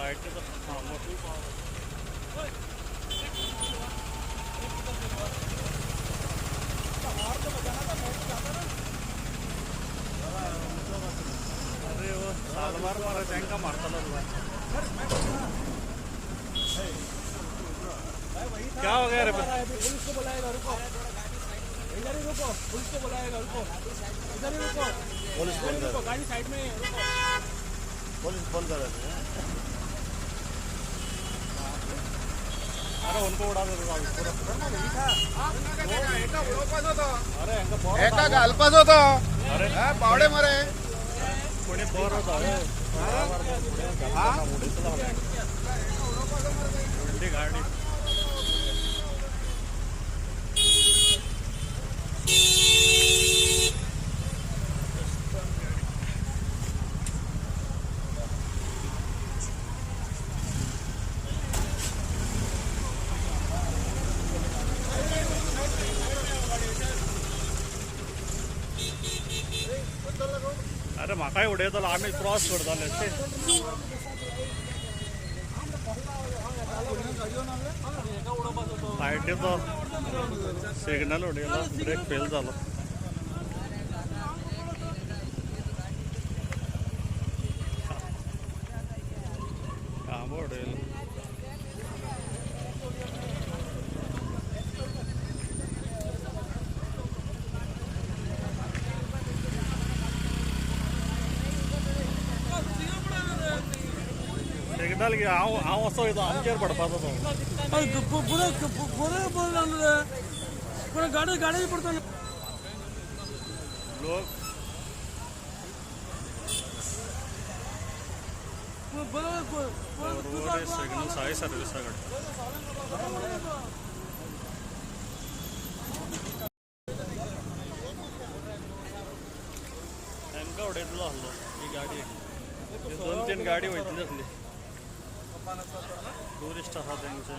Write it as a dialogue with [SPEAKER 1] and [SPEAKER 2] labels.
[SPEAKER 1] लायटीचो खांबो. अरे हो सालवार मार तांकां मारतलो तुका. क्या हो गया रे?
[SPEAKER 2] पुलिस को बुलाएगा, रुको इधर ही रुको, पुलिस को बुलाएगा, रुको इधर ही रुको,
[SPEAKER 3] पुलिस फोन
[SPEAKER 2] इधर ही
[SPEAKER 3] कर
[SPEAKER 2] रुको, गाड़ी साइड में रुको.
[SPEAKER 3] पुलिस फोन कर.
[SPEAKER 1] अरे उनको उडा दे पूरा.
[SPEAKER 4] एका उडोवपाचो तो.
[SPEAKER 1] अरे हांकां बरो
[SPEAKER 4] एका घालपाचो तो.
[SPEAKER 1] अरे
[SPEAKER 4] हा, बावडे मरे.
[SPEAKER 1] कोणी बरो जावं व्हडली गाडी. अरे म्हाकाय उडयतलो, आमी क्रॉस करताले ते. लायटीचो सिग्नल उडयलो, ब्रेक फेल जालो. खांबो उडयलो. सिग्नल हांव हांव असो वयता, आमचेर पडपाचो तो.
[SPEAKER 2] बरं गाडी गाडी पडतो.
[SPEAKER 1] लोक बरोबर सिग्नल साई सर्विसा कडेन तांकां उडयतलो आसलो ही गाडी. ही दोन तीन गाडी वयतली आसली, टुरिस्ट आसा तेंचे.